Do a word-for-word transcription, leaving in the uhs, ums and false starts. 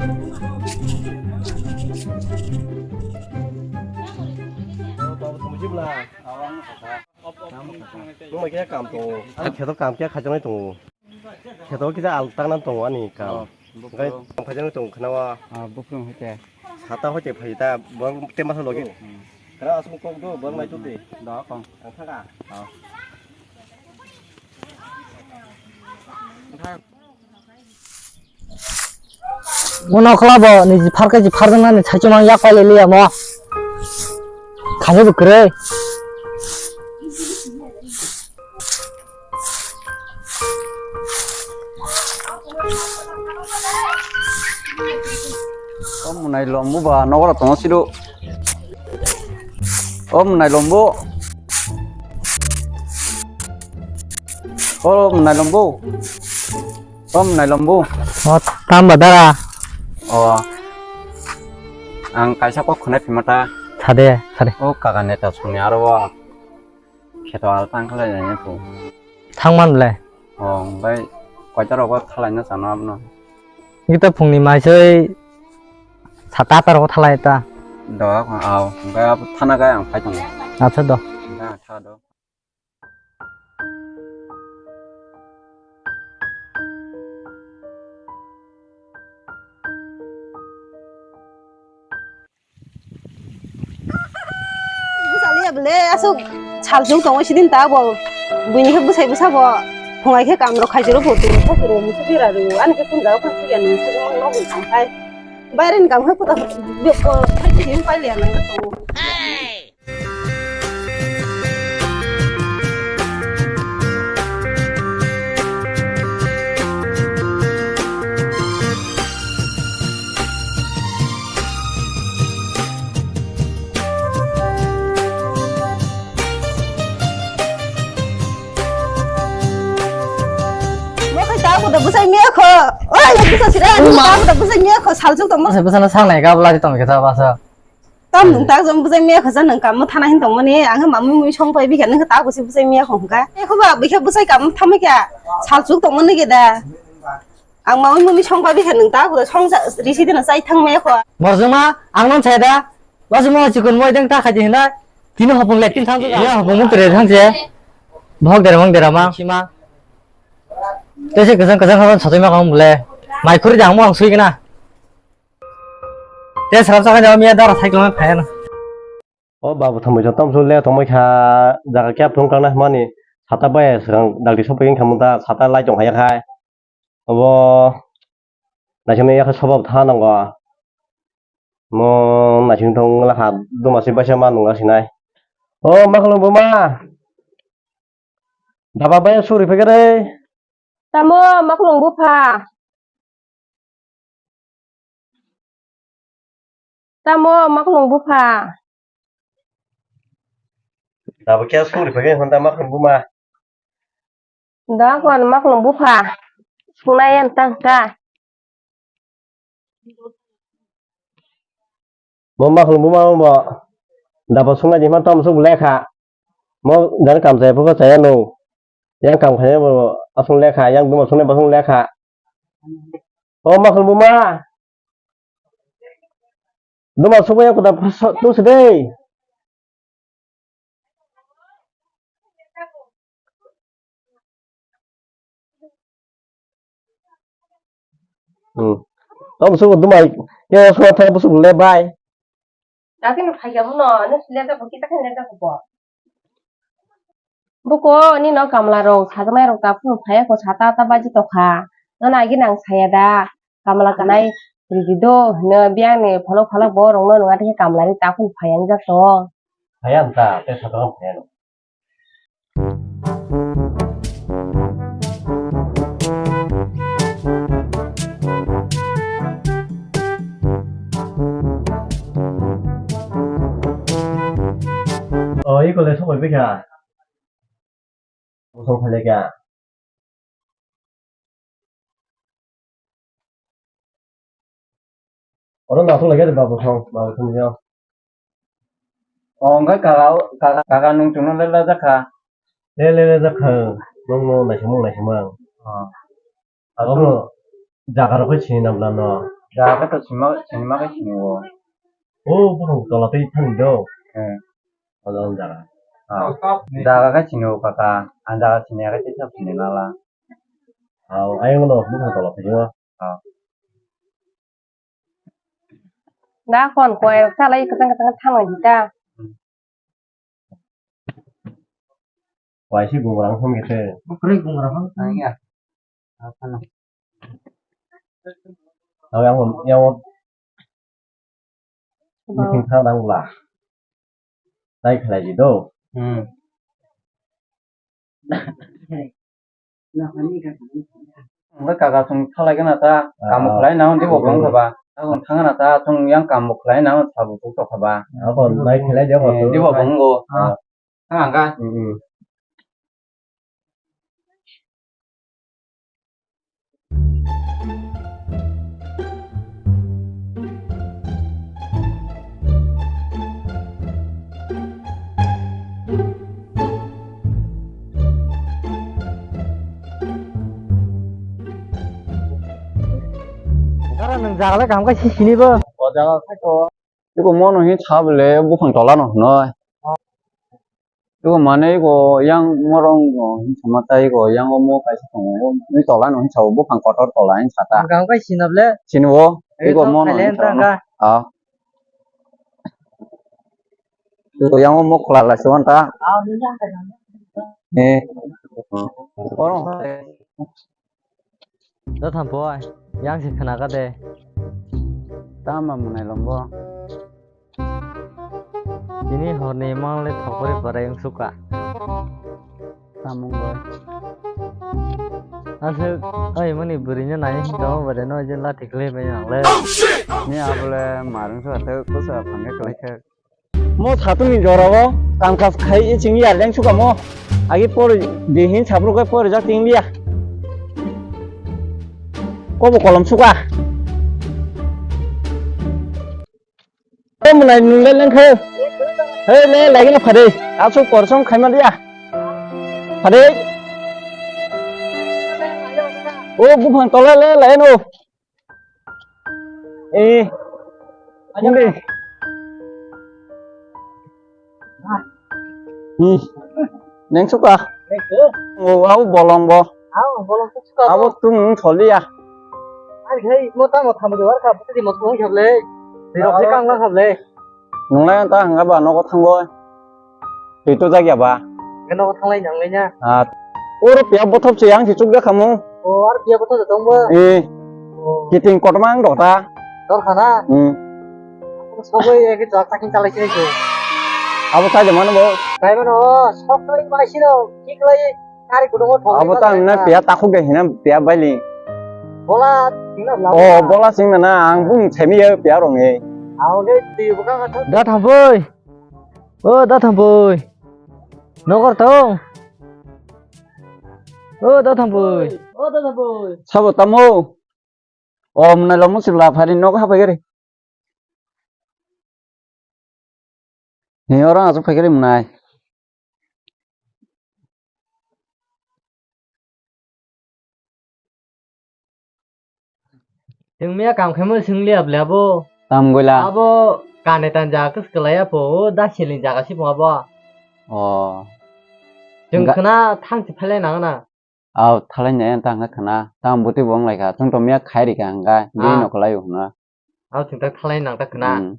Nung mai khe kam tongo. Ang kheto kam khe khaijaknai tongo. Kheto kisa al tangna tongo ani kam. Oh, buphuru. Ang khaijaknai tongo khna o. Ah, buphuru hwnkhe. Sata hoite phai ta, bo tema sa logi. Hmm. Khna asuk kok do, bo mai tute. Do kong. Ang thaka. Oh. Uno khlabo niji phar khe ji pharjaknani saichung ang yak pailai liya mo. Khaini bo kwrwi. O mwnai lombu ba nogo rok tongo sido. O mwnai lombu. O mwnai lombu. Om nailombu. O tamba dara. O. Ang kaisa kok khwnai phima ta. Sade, sade. O kaga neta songni aro o. Kheto al tang khlai nai phu. Thang man le. O, bai koita rogo thalai na chano abno. Gita phungni maisoi sata ta rogo thalai ta. Do, au, bai abo thana gai ang phai tongo. Acha do. Bai ang tha do. Bwsaliya bwle aswk salsuk tongo sidin ta bo. Buini khe bwsai bwsa bo. Phungai khe kamrok khaisiro bo twi khe twi musu bira rw. Ani khe phunjagw phang thikya nung sugwi mang nokni tongthai. Baireni kam khe kuda pailiya nang tongo. Mo khai ta ko da bwsai miya kho. Oi, bwsa sira. Ani ta ko da bwsai miya kho, saljuk tong. Bwsa, bwsa na sang nai ga bla tong khe ta basa. Tam nung tak jom bwsai miya kho sa nung kam thana hin tong mani. Ang ma mui mui song pai bikha nung ta ko si bwsai miya kho ka. E kho ba bikha bwsai kam tham kha. Saljuk tong mani ge da. Ang ma mui mui song pai bikha nung ta ko song risi dina sai thang miya kho. Morjuma ang non sai da. Wasu mo chikun mo ideng ta khaji hina. Tini hopung le tin thang. Ya hopung mo tere thang je. Bhok dera mang dera ma. Sima. Tese kwchang kwchang khaban satwi ma kong bole. Mai khuri jang mo ang sui gana. Te saram sakha jam ya dara cycle ma phaya na. O babu thambai sa tom sule tongbai kha jaga kya phung kana mani sata bai swkang dagdi sopeng khamu ta sata lai tong haya khai. Obo naisingni yakhe soba tha nango. Mo naising tong wngla kha, duma se baisa ma nungla sinai. O makhulung buma. Daba bai suri phege re. Tamo makhulung bupha. Tamo makhulung bupha. Dabo khe suri phege honda makhulung buma. Da kon makhulung bupha. Sunai yan tang ka. Mo makhulung buma mo. Dabo sunai di ma tom su lekha. Mo dan kam saya phu saya no. Yang kam khaya bo asung lekha, yang duma sungnai bo asung lekha. O makhulung buma. Duma sugwi yang kuda tu sede. Hmm. Tom su duma ya sung thai bu su le bai. Dakhe no phai ya bo no, no sile ta ko kita khan le ta ko. Buko, nino kamla rok, sajaknai rok ta phuru phaiya ko sata ta baji tokha. Nono agi nang saya da, kamla kanai ridi do, hino biyang ni phalok phalok bo rok no nunga tei kamla ri ta phuru phaiya wng jak tongo. Phaiya wng ta, tei sata no phaiya no. O, iko le sokoi bikha. Bosong phai laikha. Oro nathok laikha de ba bosong, ba bosong yo. O, wngkha kaka, kaka, kaka nwng chwngno le lajak kha. Le, le, lajak kha. Nwng no naisamung, naisamung. O. Abo jaga rok khe sini nabla no. Jaga khe to sima, sinima khe sini o. O, buphang tola tei thani do. Eh. Odo ang jaga. Ah. Jaga khe sini o kaka. Ang jaga sini ya khe tei sab sini lala. Au, ayang no buphang tola tei o. Ah. Da kon koi salai kwchang kwchang thang di ta. Waisi gungrang phone khe se. Kwrwi gungrang phone thang ya. Aw yang yang meeting thang dang la. Tai khlai di do. Hmm. Hwnkhe kaka chwng thalai gana ta, ah, kam bo khlai na hwn dibo bong kha ba. Tabuk thang gana ta, chwng yang kam bo khlai na hwn sabo tok tok kha ba. Abo nai khlai de bo. Eh, dibo bong go. Ah. Thang ang ga. Hmm, hmm. Dara nwng jaga le kaham khe sisini bo. O jaga khe to. Iko mono hin sa bole buphang tola no hwnoi. Iko mane iko yang morong no hin sama ta iko yang omo kaisa tongo. Ni tola no hin sa buphang kotor tola hin sa ta. Kaham khe sinab le. Sini bo. Iko mono hin sa. Ah. Yang omo khwlala se wanta. Eh. Oro. Da thampoi, yang se khna ka de. Tama munai lombo. Tini horni mang le thokori parai wng suka. Tamung bo. Aswk, oi, mani bwrwino nai hinwi tongma bade no je lati khlai bai ang le. Ni abole marung sa thok, kusa phangke khlai thok. Mo satung ni jora o kam kaj khai i ching yar jang suka mo. Agi por di hin sabruk kai por jak ting liya. Kobo kolom suka. Tei mwnai nung le lengkhe. Hei le, laigina phade. Aswk korsong khaima dia. Phade. O buphang tola le, lai no. Eh. Mungde. Hmm. Neng suka. O, au bolong bo. Au bolong suka. Abo tung tholiya. Ai hei, mo tamo tamo de warkha, putri mo thong khablei. Tirok se kang lang khablei. Nunglai ta hanga ba nogo thango. Twi to jak ya ba. Nogo thanglai nang lai na. Ah. Oro piya bothop se yang se chuk jak khamu. O, ar piya bothop se tong bo. Eh. O. Kiting kotorma ang dok ta. Dor khana. Hmm. Sogoi ek jak takin chalai sinai se. Abo sai de mano bo. Sai mano, sok lai bai sino, kik lai. Abo ta ang na piya takhuk de hina piya baili. Bola singna bla. Oh, bola singna na ang bung semi ya piya rong e. Ang de ti buka ka thok. Da thampoi. O da thampoi. Nokar thong. O da thampoi. O da thampoi. Sabo tamo. O mwnai lo musi bla phari nogo hapai gari. Ni oro aswk phai khe rimnai. Chwng miya kam khaima swng liya bwle abo. Tam goila. Abo kane tan jaga kwswk kwlai ya pho, o da seleng jaga si pho abo. Oh. Chwng khna thang si phailai nang na. Aw, thalai nai ang tang kha khna. Tang bwtwi bo wng lai kha. Chwng to miya khai ri kha hwnkha. Bini ah. Nok lai o hwna. Aw, chwng tak thalai nang tak khna. Hmm.